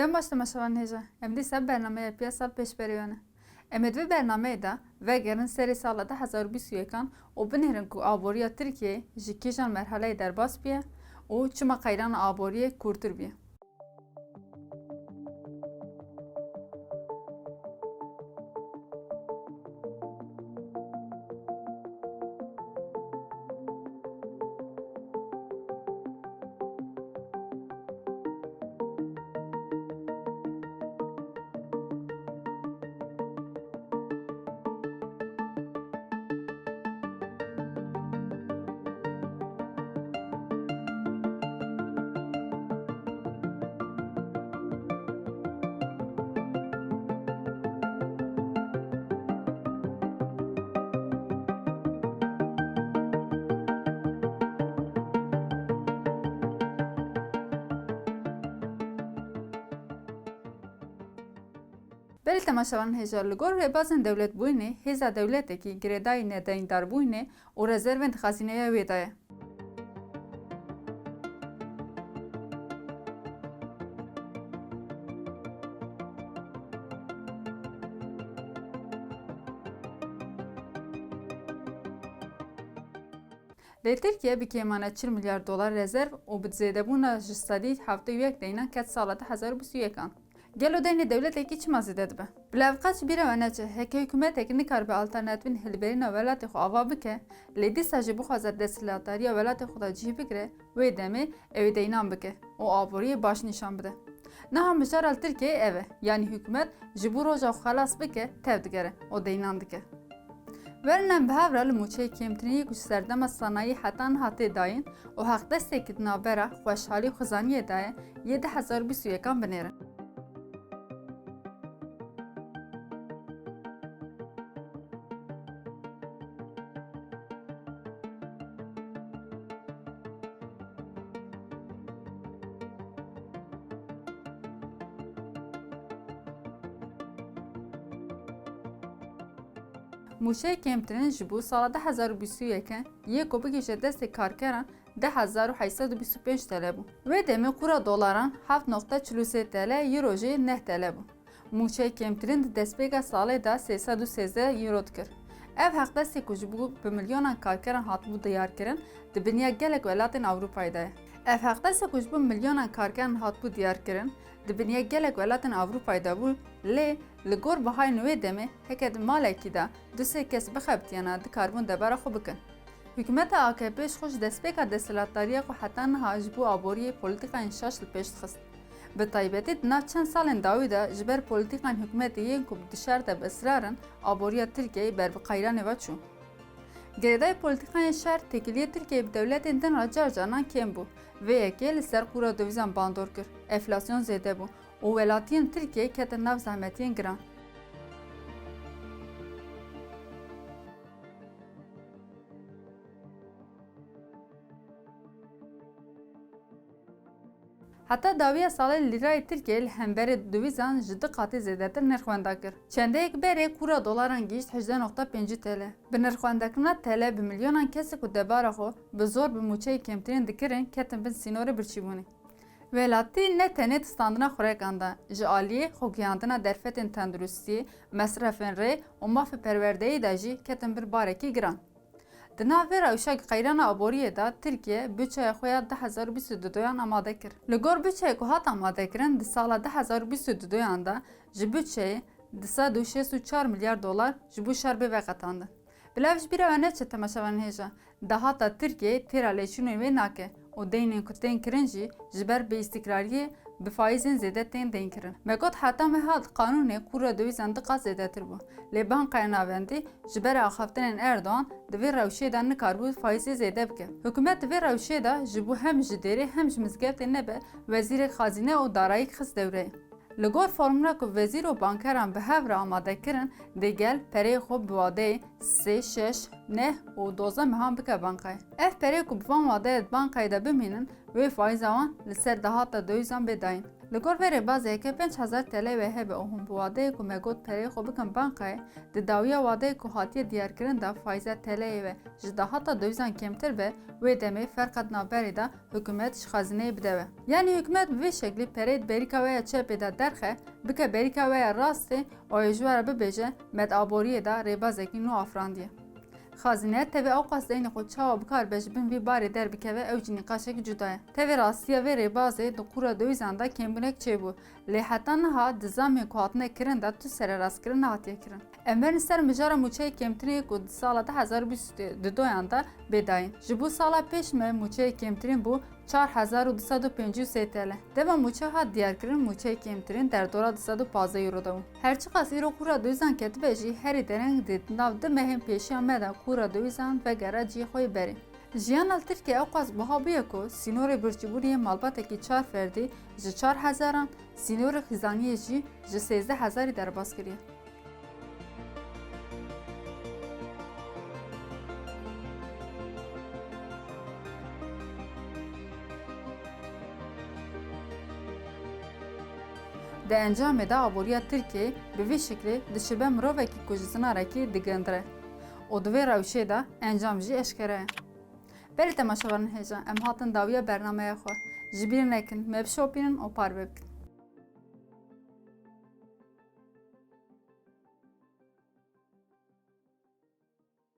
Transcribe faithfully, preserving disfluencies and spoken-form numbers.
Dem baş temaşevanên hêja. Em dîsa bernameya piyasal pêşberî we ne. Em ê di vê bernameyê de vegerin serê sala du hezar û bîst û yekan û binêrin ku aboriya Tirkiyeyê ji kîjan merheleyê derbas bûye û çima qeyrana aboriyê kûrtir bûye. Belê temaşevanên hêja, li gor rêbazên dewletbûyînê, hêza dewletekî girêdayî nedeyndarbûyînê û rezervên di xezîneya wê de ye. Lê Tirkiye bi kêmane çil milyar dolar rezerv û bi zêdebûna ji sedî heftê û yek deynan ket sala du hezar û bîst û yekan. Gelo deynê dewletekî çima zêde dibe? Bila ev qet ji bîra we neçe, heke hikûmetek nikaribe alternatîfên hilberîna welatê xwe ava bike, lê dîsa jî bixwaze desthilatdariya welatê xwe de cih bigire, wê demê ew ê deynan bike û aboriyê baş nîşan bide. Niha mijara li Tirkiyeyê ev e, yanî hikûmet ji bo roja xwe xelas bike, tev digere û deynan dike. Werin em bi hev re li mûçeyê kêmtirîn yê ku ji serdema sanayî heta niha tê dayîn û heqdestekî di navbera xweşhalî û xizaniyê de ye, yê du hezar û bîst û yekan binêrin. Mûçeyê kêmtirîn ji bo sala du hezar û bîst û yek yê ku bigihîje destê karkeran du hezar û heşt sed û bîst û pênc T L bû. Wê demê qûra dolaran heft noqte çil û sê T L, euro jî neh T L bû. Mûçeyê kêmtirîn di destpêka salê de sê sed û sêzdeh euro dikir. Ev heqdestê ku ji bo bi milyonan karkeran hatibû diyarkirin, di biniya gelek welatên Ewropayê de ye. Ev heqdestê ku ji bo milyonan karkeran hatibû diyarkirin, di biniya gelek welatên Ewropayê de bû, lê li gor bihayên wê demê heke di malekî de du sê kes bixebitiyana, dikaribûn debara xwe bikin. Hikûmeta A K P ji xwe ji destpêka desthilatdariya xwe heta niha ji bo aboriyê polîtîkayên şaş li pêş dixist. Bi taybetî di nav çend salên dawî de ji ber polîtîkayên hikûmetê yên ku di şer de bi israr in, aboriya Tirkiyeyê ber bi qeyranê ve çû. Girêdayî polîtîkayên şer têkiliyê Tirkiyeyê bi dewletên din re car caran kêm bû. Vê yekê li ser qûra dovîzan bandor kir, enflasyon zêde bû û welatiyên Tirkiyeyê ketin nav zehmetiyên giran. Heta dawiya salê lîrayê Tirkiyeyê li hemberî dovîzan ji du qatî zêdetir nirxwenda kir. Çendeyek berê qûra dolaran gihîşt hejdeh noqta pêncî T L. Bi nirxwendakirina T L bi milyonan kesê ku debara xwe bi zor bi mûçeyê kêmtirîn dikirin, ketin bin sînorê birçîbûnê. Welatî ne tenê di standina xurekan de, ji aliyê xwegihandina derfetên tenduristiyê, mesrefên rê û mafê perwerdeyê de jî ketin bin barekî giran. Di nav vê rewşa qeyrana aboriyê de Tirkiye budçeya xwe ya du hezar û bîst û duyan amade kir. Li gor budçeyê ku hat amadekirin, di sala du hezar û bîst û duyan de ji budçeyê du sed û şêst û çar milyar dolar ji bo şer bê veqetandin. Bila ev ji bîra we neçe, temaşevanên hêja, dahata Tirkiyeyê têra lêçûnên wê nake û deynên ku tên kirin jî ji ber bêîstikrariyê bi faîzên zêde tên deynkirin. Me got heta meha di qanûnê qûra dovîzan du qat zêdetir bû. Lê Bankaya Navendî ji ber axaftinên Erdogan di vê rewşê de nikaribû faîzê zêde bike. Hikûmet di vê rewşê de ji bo hem ji dêrê hem ji mizgeftê nebe wezîrek xezîne û darayî xist dewreyê. Li gor formula ku wezîr û bankeran bi hev re amade kirin, dê gel pereyê xwe bi wadeyê sê, şeş, neh û dozdeh mehan bike bankayê. Ev pereyê ku bi van wadeyê di bankayê de bimînin, wê faîza wan li ser dahata dowîzan bê dayîn. Li gor vê rêbazê heke pênc hezar T L wê hebe û hûn bi wadeyê ku me got pereyê xwe bikin bankayê, di dawiya wadeyê ku hatiye diyarkirin de faiza T L'yê ve ji dahata dowizan kêmtir be, wê demê ferqa di navberê de hikûmet ji xezîneyê bide we. Yanî hikûmet bi vê şeklî pereyê di berîka we ya çepê de derxe, bike berîka we ya rastê û ê ji we re bibêje, me di aboriyê de rêbazekî nû afirandiye. Xezîne tevî ewqas deynê xwe çawa bikaribe ji bin vî barê derbikeve, ew jî nîqaşek cuda ye. Tevî rastiya vê rêbazê di qûra dowizan de kêmbûnek çêbû, lê heta niha di zamên ku hatine kirin de tu sererastkirin nehatiye kirin. Em berin ser mijara mûçeyê kêmtirê ku di sala du hezar û bîst û du doyan de bê dayîn. Ji bo sala pêş me mûçeyê kêmtirîn bû çar hezar û du sed û pêncî û sê T L. Dema mûçe hat diyarkirin, mûçeyê kêmtirîn derdora du sed û pazdeh euro de bû. Her çiqas îro qûra dowizan ketibe jî, herî dereng di nav du mehên pêşiya me de qûra dowizan vegere cihê xwe yê berê. Jiyana li Tirkiyeyê ewqas buha bûye ku sînorê birçîbûnê yê malbatekî çar ferdî ji çar hezaran, sînorê xîzaniyê jî ji sêzdeh hezarî derbas kiriye. Di encamê de aboriya Tirkiyeyê bi vî şiklê dişibe mirovekî ku ji zinarekî digindire û di vê rewşê de encam jî eşkere ye. Belê temaşevanên hêja, em hatin dawiya bernameya xwe. Ji bîr nekin, me bişopînin û parve bikin.